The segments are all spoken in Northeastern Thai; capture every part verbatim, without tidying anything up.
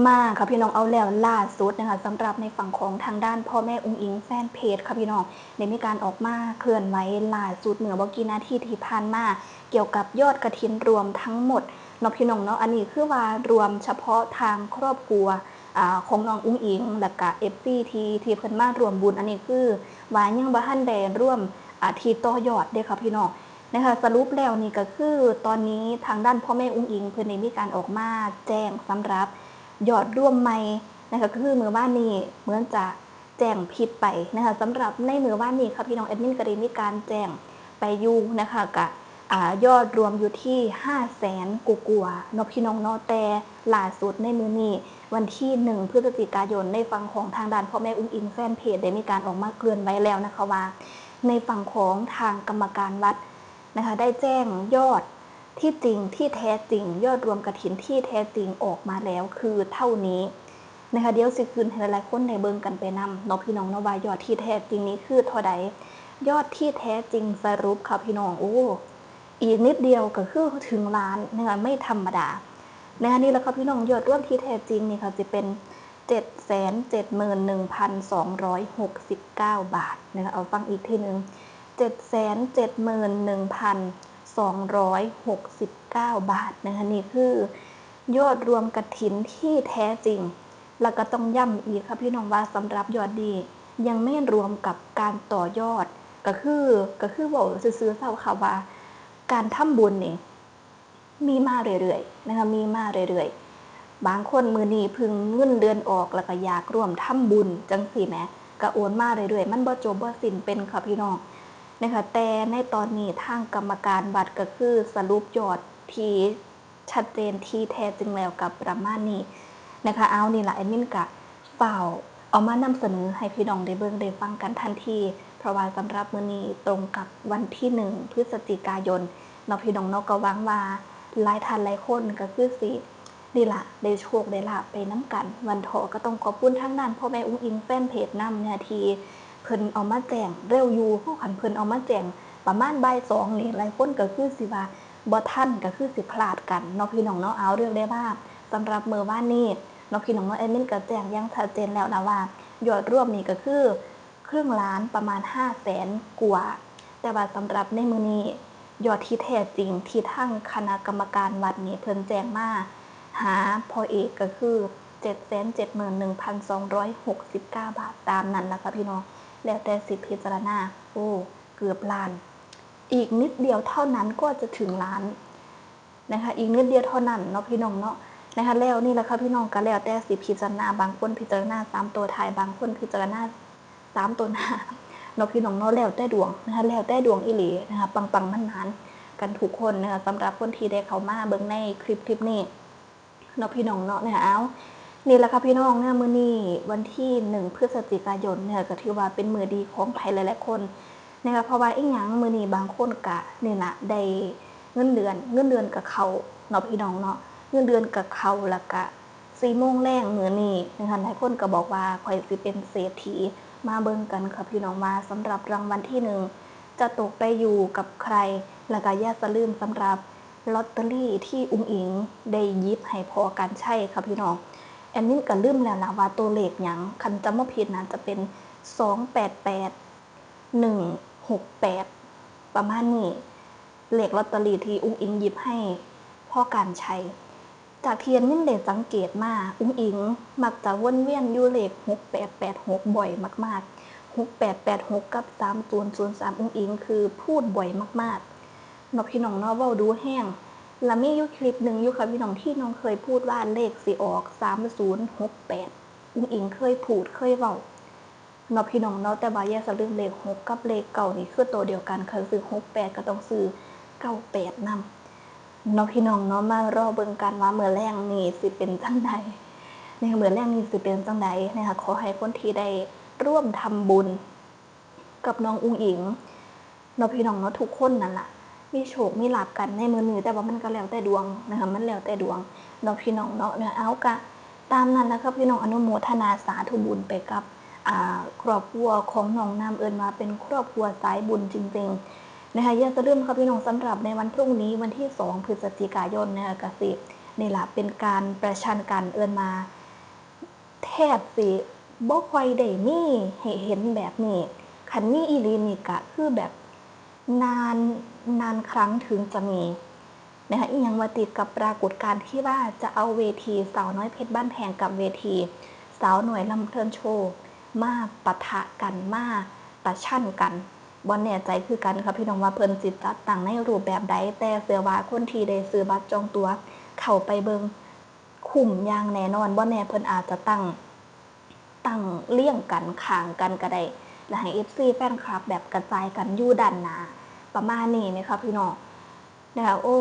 มาค่ะพี่น้อง เอาแล้วล่าสุดนะคะ สำหรับในฝั่งของทางด้านพ่อแม่อุ๋งอิ๋งแฟนเพจค่ะพี่น้อง ได้มีการออกมาเคลื่อนไหวล่าสุดเมื่อบ่กี่นาทีที่ผ่านมา เกี่ยวกับยอดกฐินรวมทั้งหมดเนาะพี่น้องเนาะ อันนี้คือว่ารวมเฉพาะทางครอบครัว อ่า ของน้องอุ๋งอิ๋ง แล้วก็ เอฟซี ที่ ที่เพิ่นมาร่วมบุญ อันนี้คือว่ายังบ่ทันได้รวม อ่า ที่ต่อยอดเด้อค่ะพี่น้อง นะคะ สรุปแล้วนี่ก็คือตอนนี้ทางด้านพ่อแม่อุ๋งอิ๋งเพิ่นได้มีการออกมาแจ้งสำหรับยอดรวมใหม่นะคะ ก็คือมื้อวานนี้เหมือนจะแจ้งผิดไปนะคะ สำหรับในมื้อวานนี้ค่ะพี่น้อง แอดมินก็ได้มีการแจ้งไปอยู่นะคะ ก็ อ่า ยอดรวมอยู่ที่ห้าแสนกว่าๆเนาะพี่น้องเนาะ แต่ล่าสุดในมื้อนี้วันที่หนึ่งพฤศจิกายน ในฝั่งของทางด้านพ่อแม่อุ๋งอิ๋งแฟนเพจได้มีการออกมาเคลื่อนไหวแล้วนะคะว่า ในฝั่งของทางกรรมการวัดนะคะ ได้แจ้งยอดที่จริงที่แท้จริง ยอดรวมกฐินที่แท้จริงออกมาแล้วคือเท่านี้นะคะ เดี๋ยวสิขึ้นให้หลายๆคนได้เบิ่งกันไปนำเนาะพี่น้องเนาะ ว่ายอดที่แท้จริงนี้คือเท่าใด ยอดที่แท้จริงสรุปค่ะพี่น้อง โอ้ อีกนิดเดียวก็คือถึงล้านนะคะ ไม่ธรรมดานะคะ นี่แหละค่ะพี่น้อง ยอดรวมที่แท้จริงนี่ค่ะสิเป็นเจ็ดแสนเจ็ดหมื่นหนึ่งพันสองร้อยหกสิบเก้าบาทนะคะ เอาฟังอีกทีหนึ่ง เจ็ดแสนเจ็ดหมื่นหนึ่งพันสองร้อยหกสิบเก้าบาทนะคะ นี่คือยอดรวมกฐินที่แท้จริง แล้วก็ต้องย้ำอีกค่ะพี่น้องว่าสำหรับยอดนี้ยังไม่รวมกับการต่อยอด ก็คือ ก็คือเว้าซื่อๆเซาค่ะว่า การทำบุญนี่มีมาเรื่อยๆนะคะ มีมาเรื่อยๆ บางคนมื้อนี้เพิ่งเงินเดือนออกแล้วก็อยากร่วมทำบุญจังซี้แหม ก็โอนมาเรื่อยๆ มันบ่จบบ่สิ้นเป็นค่ะพี่น้องนะคะ แต่ในตอนนี้ทางกรรมการวัดก็คือสรุปยอดที่ชัดเจนที่แท้จริงแล้วก็ประมาณนี้นะคะ เอานี่ล่ะ แอดมินก็ฟ้าวเอามานำเสนอให้พี่น้องได้เบิ่งได้ฟังกันทันที เพราะว่าสำหรับมื้อนี้ตรงกับวันที่หนึ่งพฤศจิกายนเนาะพี่น้องเนาะ ก็หวังว่าหลายท่านหลายคนก็คือสิ นี่ล่ะ ได้โชคได้ลาภไปนำกัน วันเถาะก็ต้องขอบคุณทางด้านพ่อแม่อุ๋งอิ๋งแฟนเพจนำเนี่ยที่เพิ่นเอามาแจ้งเร็วอยู่ เพราะคันเพิ่นเอามาแจ้งประมาณบ่ายสองนี่ หลายคนก็คือสิว่าบ่ทัน ก็คือสิพลาดกันเนาะพี่น้องเนาะ เอาเรียกได้ว่าสำหรับมื้อวานนี้เนาะพี่น้องเนาะ แอดมินก็แจ้งอย่างชัดเจนแล้วนะว่ายอดรวมนี่ก็คือครึ่งล้านประมาณห้าแสนกว่า แต่ว่าสำหรับในมื้อนี้ยอดที่แท้จริงที่ทางคณะกรรมการวัดนี่เพิ่นแจ้งมาหาพ่อเอกก็คือเจ็ดแสนเจ็ดหมื่นหนึ่งพันสองร้อยหกสิบเก้าบาท ตามนั้นล่ะค่ะพี่น้อง แล้วแต่สิพิจารณา โอ้ เกือบล้าน อีกนิดเดียวเท่านั้นก็จะถึงล้านนะคะ อีกนิดเดียวเท่านั้นเนาะพี่น้องเนาะนะคะ แล้วนี่แหละค่ะพี่น้อง ก็แล้วแต่สิพิจารณา บางคนพิจารณาสามตัวท้าย บางคนพิจารณาสามตัวหน้าเนาะพี่น้องเนาะ แล้วแต่ดวงนะคะ แล้วแต่ดวงอีหลีนะคะ ปังๆหมานๆกันทุกคนนะคะ สำหรับคนที่ได้เข้ามาเบิ่งในคลิปคลิปนี้เนาะพี่น้องเนาะนะคะ เอา นี่แหละค่ะพี่น้องนะคะ มื้อนี้วันที่หนึ่งพฤศจิกายนนะคะ ก็ถือว่าเป็นมื้อดีของใผหลายๆคนนะคะ เพราะว่าอิหยัง มื้อนี้บางคนก็นี่ล่ะ ได้เงินเดือน เงินเดือนก็เข้าเนาะพี่น้องเนาะ เงินเดือนก็เข้า แล้วก็สี่โมงแลงมื้อนี้นะคะ หลายคนก็บอกว่าข้อยสิเป็นเศรษฐี มาเบิ่งกันค่ะพี่น้องว่าสำหรับรางวัลที่หนึ่งจะตกไปอยู่กับใคร แล้วก็อย่าสะลืมสำหรับลอตเตอรี่ที่อุ๋งอิ๋งได้หยิบให้พ่อกรรชัยค่ะพี่น้อง แอดมินก็ลืมแล้วล่ะว่าตัวเลขหยัง คันจำบ่ผิดน่าจะเป็น สองแปดแปด หนึ่งหกแปด ประมาณนี้ เลขลอตเตอรี่ที่อุ๋งอิ๋งหยิบให้พ่อกรรชัย จากที่แอดมินได้สังเกตมา อุ๋งอิ๋งมักจะวนเวียนอยู่เลขหกแปดแปดหกบ่อยมากๆ หกแปดแปดหกกับสามศูนย์ศูนย์สาม อุ๋งอิ๋งคือพูดบ่อยมากๆ เนาะพี่น้องเนาะ เว้าดูแฮง และมีอยู่คลิปหนึ่งอยู่ค่ะพี่น้อง ที่น้องเคยพูดว่าเลขสิออกสามศูนย์หกแปด อุ๋งอิ๋งเคยพูดเคยเว้า เนาะพี่น้องเนาะ แต่ว่าอย่าสะลืมเลขหกกับเลขเก้านี่คือตัวเดียวกัน คันซื้อหกแปดก็ต้องซื้อเก้าแปดนำ เนาะพี่น้องเนาะ มารอเบิ่งกันว่ามื้อแลงนี่สิเป็นจั่งใดนะคะ มื้อแลงนี่สิเป็นจั่งใดนะคะ ขอให้คนที่ได้ร่วมทำบุญกับน้องอุ๋งอิ๋ง เนาะพี่น้องเนาะ ทุกคนนั่นล่ะ มีโชคมีลาภกันในมื้อนี้ แต่ว่ามันก็แล้วแต่ดวงนะคะ มันแล้วแต่ดวงเนาะพี่น้องเนาะ เนาะ เอา ก็ตามนั้นล่ะค่ะพี่น้อง อนุโมทนาสาธุบุญไปกับ อ่า ครอบครัวของน้องนำ เอิ้นว่าเป็นครอบครัวสายบุญจริงๆนะคะ อย่าลืมค่ะพี่น้อง สำหรับในวันพรุ่งนี้วันที่สองพฤศจิกายนนะคะ ก็สิ นี่ล่ะ เป็นการประชันกัน เอิ้นว่า แทบสิบ่ค่อยได้มีให้เห็นแบบนี้ คันมีอีหลีนี่กะคือแบบนานนานครั้งถึงจะมีนะคะ อีหยังว่าติดกับปรากฏการณ์ที่ว่าจะเอาเวทีสาวน้อยเพชรบ้านแพงกับเวทีสาวน้อยลำเพลินโชว์มาปะทะกัน มาประชันกัน บ่แน่ใจคือกันค่ะพี่น้องว่าเพิ่นสิจัดตั้งในรูปแบบใด แต่เชื่อว่าคนที่ได้ซื้อบัตรจองตั๋วเข้าไปเบิ่ง คุ้มอย่างแน่นอน บ่แน่เพิ่นอาจจะตั้ง ตั้งเรียงกันข้างกันก็ได้ แล้วให้เอฟซีแฟนคลับแบบกระจายกันอยู่ด้านหน้า ประมาณนี้นะคะพี่น้อง นะคะ โอ้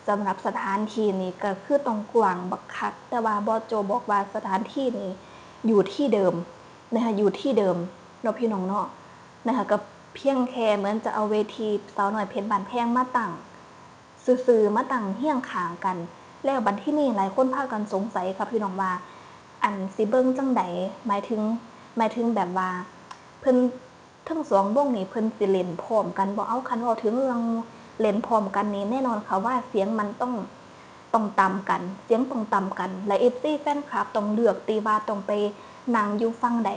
สำหรับสถานที่นี่ก็คือต้องกว้างบักคัก แต่ว่าบอสโจบอกว่าสถานที่นี่อยู่ที่เดิมนะคะ อยู่ที่เดิมเนาะพี่น้องเนาะ นะคะ ก็เพียงแค่เหมือนจะเอาเวทีสาวน้อยเพชรบ้านแพงมาตั้ง ซื่อๆ มาตั้งเฮียงข้างกัน แล้วบัดทีนี้หลายคนพากันสงสัยค่ะพี่น้องว่า อันสิเบิ่งจั่งใด หมายถึง หมายถึงแบบว่า เพิ่นทั้งสองวงนี่เพิ่นสิเล่นพร้อมกันบ่ เอา คันเว้าถึงเรื่องเล่นพร้อมกันนี่ แน่นอนค่ะว่าเสียงมันต้อง ต้องต่ำกัน เสียงต้องต่ำกัน และเอฟซีแฟนคลับต้องเลือกติว่าต้องไปนั่งอยู่ฝั่งใด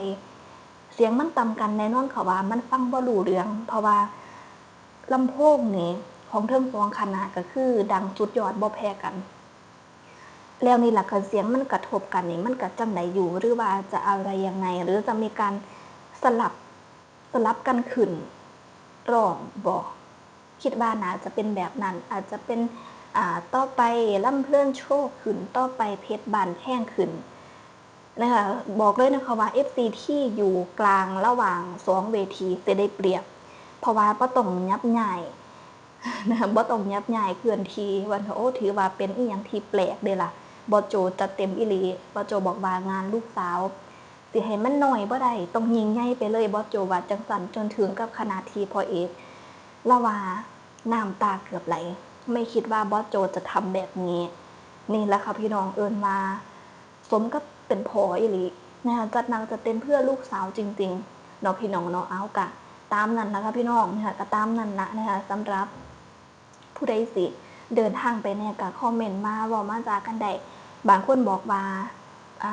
เสียงมันต่ำกัน แน่นอนค่ะว่ามันฟังบ่รู้เรื่อง เพราะว่าลำโพงนี่ของทั้งสองคณะก็คือดังสุดยอดบ่แพ้กัน แล้วนี่ล่ะ คันเสียงมันกระทบกันนี่ มันก็จั่งใดอยู่ หรือว่าจะอะไรยังไง หรือจะมีการสลับ สลับกันขึ้นร้องบ่ คิดว่าน่าจะเป็นแบบนั้น อาจจะเป็น อ่า ต่อไปลำเพลินโชว์ขึ้น ต่อไปเพชรบ้านแพงขึ้น นะคะ บอกเลยนะคะว่าเอฟซีที่อยู่กลางระหว่างสองเวทีสิได้เปรียบ เพราะว่าบ่ต้องยับย้าย นะคะ บ่ต้องยับย้ายเคลื่อนที่ ว่า โอ้ ถือว่าเป็นอีหยังที่แปลกเด้ล่ะ บอสโจจัดเต็มอีหลี บอสโจบอกว่างานลูกสาว สิให้มันน้อยบ่ได้ ต้องยิ่งใหญ่ไปเลย บอสโจว่าจั่งซั้น จนถึงกับขนาดที่พ่อเอกลาวาน้ำตาเกือบไหล ไม่คิดว่าบอสโจจะทำแบบนี้ นี่แหละค่ะพี่น้อง เอิ้นว่าสมกับเป็นพ่ออีหลีนะคะ จัดหนักจัดเต็มเพื่อลูกสาวจริงๆ เนาะพี่น้องเนาะ เอา กะตามนั้นล่ะค่ะพี่น้อง นะคะ กะตามนั้นล่ะนะคะ สำหรับ ผู้ใดสิเดินทางไปแหน่ก็คอมเมนต์มาเว้ามาจากันได้ บางคนบอกว่า อ่า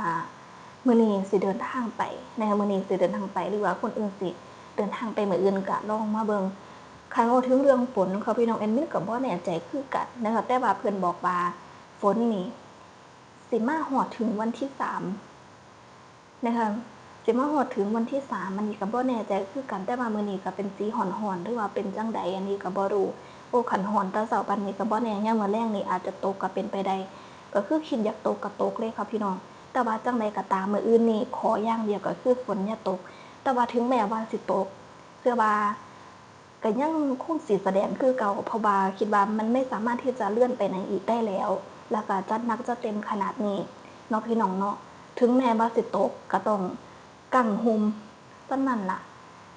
มื้อนี้สิเดินทางไปนะคะ มื้อนี้สิเดินทางไป หรือว่าคนอื่นสิเดินทางไปมื้ออื่นก็ลองมาเบิ่ง คันเว้าถึงเรื่องฝนค่ะพี่น้อง แอดมินก็บ่แน่ใจคือกันนะคะ แต่ว่าเพิ่นบอกว่าฝนนี่สิมาฮอดถึงวันที่สาม นะคะ สิมาฮอดถึงวันที่สาม อันนี้ก็บ่แน่ใจคือกัน แต่ว่ามื้อนี้ก็เป็นสีฮ้อนๆ หรือว่าเป็นจั่งใด อันนี้ก็บ่รู้ โอ้ คันฮ้อนแต่เช้าปานนี้ก็บ่แน่ ยามมื้อแลงนี่อาจจะตกก็เป็นไปได้ ก็คือคิดอยากตกก็ตกเลยค่ะพี่น้อง แต่ว่าจั่งใดก็ตาม มื้ออื่นนี่ขออย่างเดียวก็คือฝนอย่าตก แต่ว่าถึงแม้ว่าสิตก เชื่อว่า ก็ยังคงสิแสดงคือเก่า เพราะว่าคิดว่ามันไม่สามารถที่จะเลื่อนไปไหนอีกได้แล้ว แล้วก็จัดหนักจัดเต็มขนาดนี้เนาะพี่น้องเนาะ ถึงแม้ว่าสิตกก็ต้องกังห่ม ส่ำนั้นล่ะ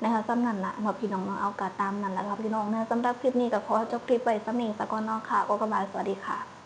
นะคะ ส่ำนั้นล่ะเนาะพี่น้องเนาะ เอา กะตามนั้นล่ะค่ะพี่น้องเนาะ สำหรับคลิปนี้ก็ขอจบคลิปไว้ส่ำนี้ซะก่อนเนาะค่ะ โอเค บ๊ายบาย สวัสดีค่ะ